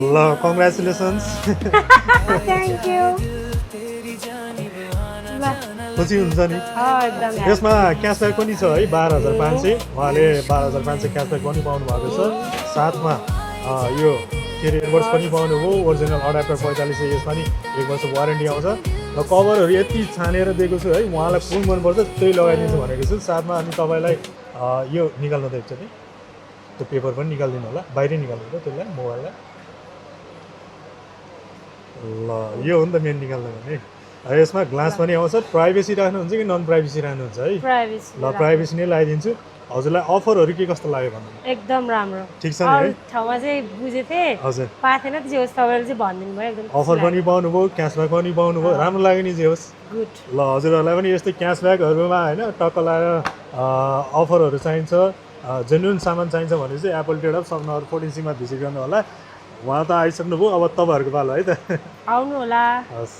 ल congratulations thank you ल खुसी हुन्छ नि एकदम यसमा क्यासब्याक पनि छ है 12,500 उहाँले 12,500 क्यासब्याक पनि पाउनु भएको छ साथमा यो के अरे एयरबड्स पनि पाउनुभयो ओरिजिनल अडाप्टर 45 यसमा नि 1 वर्ष वारेन्टी आउँछ र कभरहरू यति छानेर दिएको छु है उहाँलाई कुन मनपर्छ त्यही लगाइदिन्छु भनेको छु साथमा अनि तपाईँलाई यो निकाल्नु त एकचोटि त्यो पेपर पनि निकालिदिनु होला बाहिरै निकाल्नु त त्यसलाई मोबाइललाई ल यो हो नि त मेन निकाल्नु भने यसमा ग्लास पनि आउँछ प्राइभेसी राख्नुहुन्छ कि नन प्राइभेसी राख्नुहुन्छ है प्राइभेसी ल प्राइभेसी नै लगाइदिन्छु हजुरलाई अफरहरू के कस्तो लाग्यो भन्नु एकदम राम्रो ठिक छ नि है ठाउँमा चाहिँ बुझे थिएँ हजुर पाथेन त जे होस् तपाईँले चाहिँ भनिदिनु भयो एकदम अफर पनि पाउनुभयो क्यासब्याक पनि पाउनुभयो राम्रो लाग्यो नि जे होस् गुड ल हजुरहरूलाई पनि यस्तै क्यासब्याकहरूमा होइन टक्क लगाएर अफरहरू चाहिन्छ जेन्युन सामान चाहिन्छ भने चाहिँ एप्पल ट्रेड अफ नम्बर 14 मा भिजिट गर्नु होला उहाँ त आइसक्नुभयो अब तपाईँहरूको पालो है त आउनु होला हस्